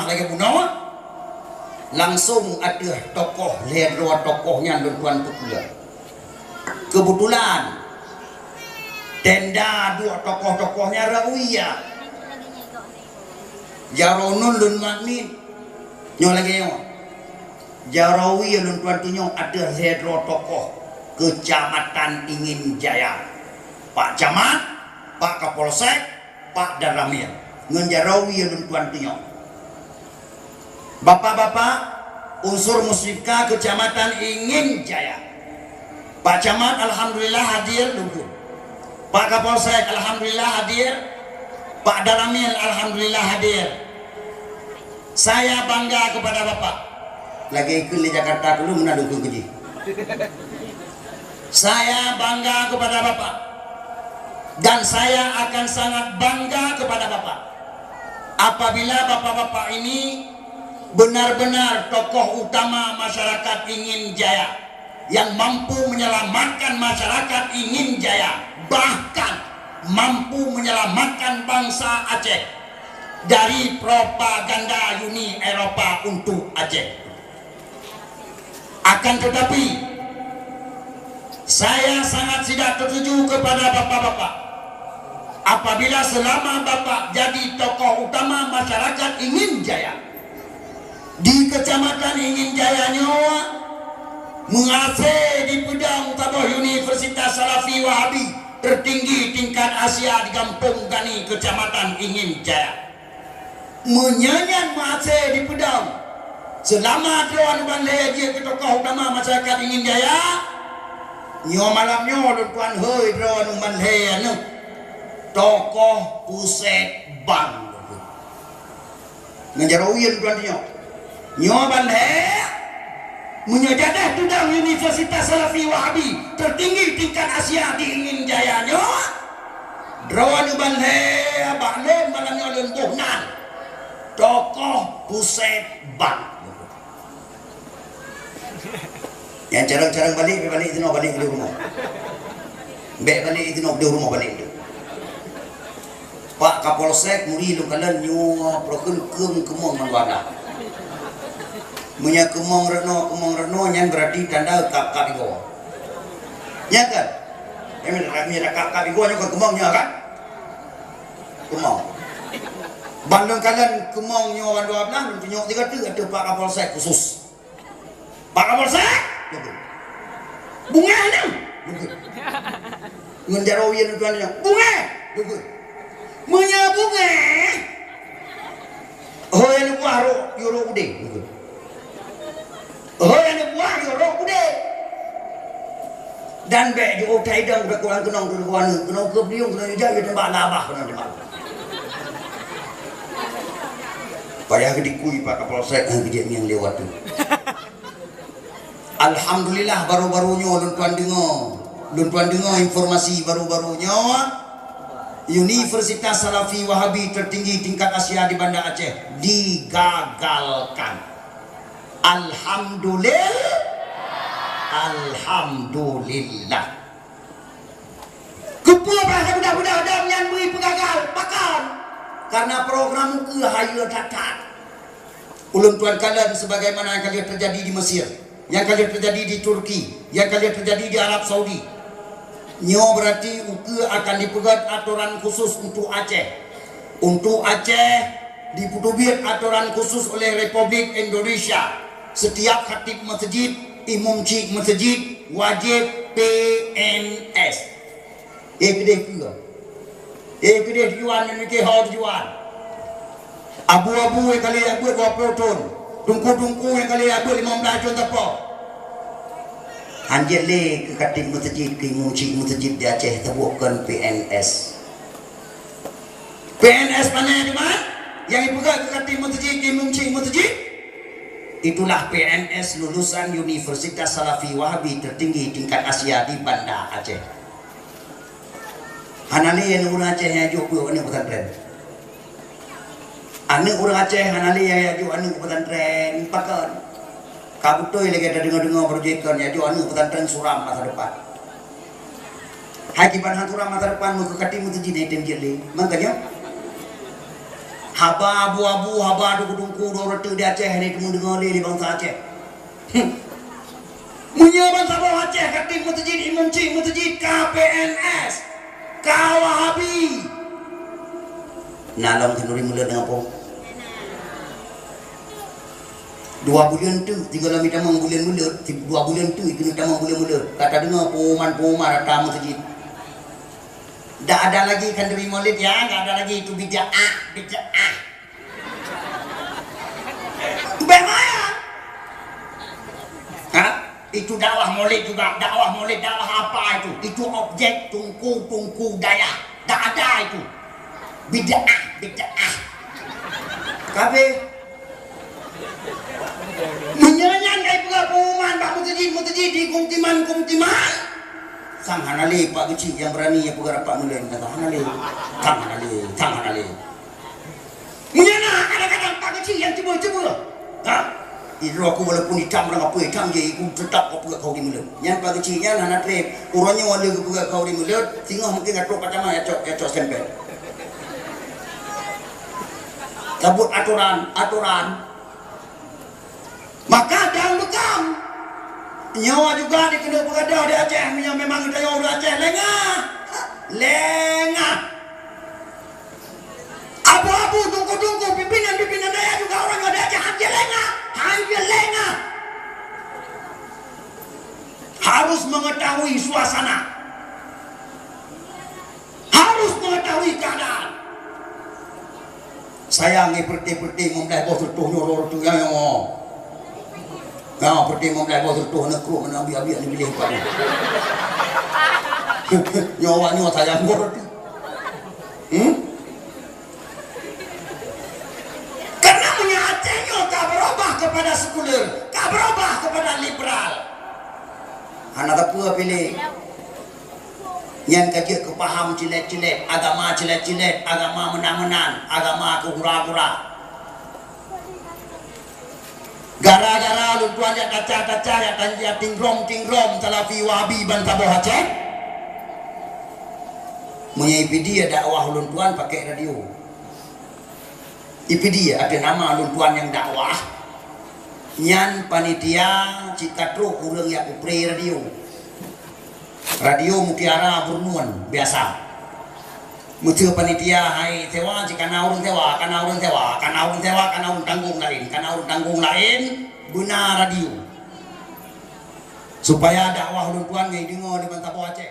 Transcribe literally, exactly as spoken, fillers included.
lagée bunoe, langsong ateueh tokoh, lhée droe tokoh nyan lôn tuan peukuliah. Keubeutulan, tenda duek tokoh-tokoh nyan rawi ya. Jaroe nun lôn mat miet. Nyoe lagée nyoe. Jaroe lôn tuan tunyok ateueh lhée droe tokoh Keucamatan Ingin Jaya. Pak Camat, Pak Kapolsek, Pak Danramil. Ngon jaroe lôn tuan tunyok. Bapak-bapak, unsur Muspika Keucamatan Ingin Jaya. Pak Camat alhamdulillah hadir, lungkun. Pak Kapolsek alhamdulillah hadir. Pak Danramil alhamdulillah hadir. Saya bangga kepada Bapak. Lagée ikheun lé Jakarta dulu meunan lungkun keujih. Saya bangga kepada Bapak. Dan saya akan sangat bangga kepada Bapak. Apabila Bapak-bapak ini benar-benar tokoh utama masyarakat Ingin Jaya yang mampu menyelamatkan masyarakat Ingin Jaya, bahkan mampu menyelamatkan bangsa Aceh dari propaganda Uni Eropa untuk Aceh. Akan tetapi, saya sangat tidak setuju kepada Bapak-bapak. Apabila selama Bapak jadi tokoh utama masyarakat Ingin Jaya, di Kecamatan Ingin Jaya nyoe meuhase dipeudong saboh Universitas Salafi Wahabi tertinggi tingkat Asia di Gampông Gani, Kecamatan Ingin Jaya. Meunyoe nyan meuhase dipeudong, seulama droeneuh ban lhée jeuet keu tokoh utama masyarakat Ingin Jaya, nyoe malam nyoe lôn tuan hôi droeneuh ban lhée aneuëk tokoh pusét bank. Ngon jaroe lôn tuan tunyok. Nyoe ban lhée, meunyoe jadeh tudang Universitas Salafi Wahabi tertinggi tingkat Asia di Ingin Jaya nyoe, droeneuh ban lhée bak lôn malam nyoe lôn boh nan tokoh pusét bank. Nyang carông-carông balek, bèk balek sinoe, balek di rumoh. Bèk balek sinoe, di rumoh balek tu. Pak Kapolsek muri lôn kalon nyoe prokeun keumong ngon wadah. Meunyoe keumong reunoe, keumong reunoe, nyan berarti tanda kap-kap igoe. Nya kan? Nyan kap-kap igoe nyoe kon keumong nyoe kan? Keumong. Ban lôn kalon keumong nyoe wan dua blah, lôn tunyok tiga tu ateueh Pak Kapolsek khusus. Pak Kapolsek? Lukon. Bungéh nyan? Lukon. Ngon jaroe lôn tuan nyan. Bungéh? Lukon. Meunyoe bungéh, hôi aneuk buah rok, yue rok udeb. Lukon. Hôi aneuk buah, yue rok udeb. Dan bèk jiôh that idong, bèk kurang keunong keu aneuëk, keunong keu beuliong, keunong ijak, yue teumbak labah, keunong teumbak. Payah geudikui Pak Kapolsek, eh, geujak ngieng lewat tu. Alhamdulillah, baru-baru nyoe lôn tuan deungoe, lôn tuan deungoe informasi baru-baru nyoe, Universitas Salafi Wahabi tertinggi tingkat Asia di Banda Aceh digagalkan. Alhamdulil-, alhamdulillah. Keupeue bah budak-budak dong nyan bri peugagal? Pakon? Karena program ukeue hayeue that-that. Ulôn tuan kalon sebagaimana nyang ka lheueh teujadi di Mesir, nyang ka lheueh teujadi di Turki, nyang ka lheueh teujadi di Arab Saudi. Nyoe berarti ukeue akan dipeugét atoran khusus untuk Aceh. Untuk Aceh, dipeuteubiet atoran khusus oleh Republik Indonesia. Setiap khatib masjid, imum chik masjid wajib P N S. Eh, keudeh keue. Eh, keudeh tujuan, memiliki hak tujuan. Abu-abu nyang ka lheueh jak beuet dua ploh thon. Teungku-teungku nyang ka lheueh jak beuet limong blaih thon sapo. Hanjeuet lé keu khatib masjid, keu imum chik masjid di Aceh, teubuet kon P N S. P N S pane teuma? Nyang ipeugah keu khatib masjid, keu imum chik masjid? Itulah P N S lulusan Universitas Salafi Wahabi tertinggi tingkat Asia di Banda Aceh. Hana lé aneuk ureueng Aceh nyang jok peue aneuk pesantren. Aneuk ureueng Aceh hana lé nyang jok aneuk pesantren, pakon? Ka beutôi lagèe tadeungoe-deungoe projek kon nyang jok aneuk pesantren suram masa depan. Hai kiban han suram masa depan meukeukaté meuteujih na item jeuet lé. Makanya, Haba abu-abu, haba dungku-dungku, dua reuteuh di Aceh, hana teumeudeungoe lé di bansa Aceh. Hmm. Meunyoe bansa boh Aceh ka tem meuseujid, imum cit meuseujid, ka P N S, ka Wahabi. Na lom khanuri mulod deungon po. Dua buleuen teuk, tiga lom itamong buleuen mulod, dua buleuen teuk, ikeuneuk tamong buleuen mulod. Ka tadeungoe pengumuman-pengumuman rata meuseujid. Dak ada lagi khanuri mulod, ya, dak ada lagi itu bid'ah, bid'ah. Bagaimana? Ha? Itu dakwah mulod juga, dakwah mulod, dakwah apa itu? Itu objek tungku-tungku dayah. Dak ada itu. Bid'ah, bid'ah. Kabeh. Meunyoe nyan ka ipeugah pengumuman bak meuseujid-meuseujid di kumtiman-kumtiman, sang hana lé Pak Geuchik nyang beurani nyang peugah rapat mulod, sang hana lé. Sang hana lé, sang hana lé. Meunyoe na kadang-kadang Pak Geuchik nyang cuba-cuba, ha? Idroe ku walaupun itam lam apui itam je, ku teutap kupeugah keu ureueng mulod. Nyan Pak Geuchik nyan hana treb. Uroe nyoe lé geupeugah keu ureueng mulod, singoh mungkin ka trok ka tamah ya cok, ya cok stempel. Cabut atoran, atoran. Maka dan beukam. Nyoe juga dikeuneuk peugadôh di Aceh, meunyoe memang geutanyoe ureueng Aceh, lengah. Lengah. Abu-abu, tungku-tungku, pimpinan-pimpinan dayah juga orang ada aja hana lengah, hana lengah. Harus mengetahui suasana. Harus mengetahui keadaan. Sayang, eh, peureuté-peureuté ngon blaih boh seureutôh nyoe, nyoe, nyoe. Nyoe, peureuté ngon blaih boh seureutôh, nyoe kruk, nyoe abiek-abiek, nyoe biléh pat. Nyoe awak nyoe sayang boh seureutôh. Hmm? Karena meunyoe Aceh nyoe ka berubah kepada sekuler, ka berubah kepada liberal. Hana teupeu piléh. Nyan ka jeuet keu paham cilet-cilet, agama cilet-cilet, agama meunan-meunan, agama keu gura-gura. Gara-gara lôn tuan jak kaca-kaca, jak tan-, jak tinggrom-tinggrom Salafi Wahabi ban saboh Aceh. Meunyoe ipeudeuh dakwah lôn tuan pakai radio. Ipeudeuh ateueh nama lôn tuan nyang dakwah. Nyan panitia cit ka trok ureueng jak kupre radio. Radio Mutiara Burnun biasa. Meuseu panitia hai sewa, jih kana ureueng sewa, kana ureueng sewa, kana ureueng sewa, kana ureueng tanggong laén, kana ureueng tanggong laén, beuna radio. Supaya dakwah ulôn tuan ngai deungoe di bansa boh Aceh.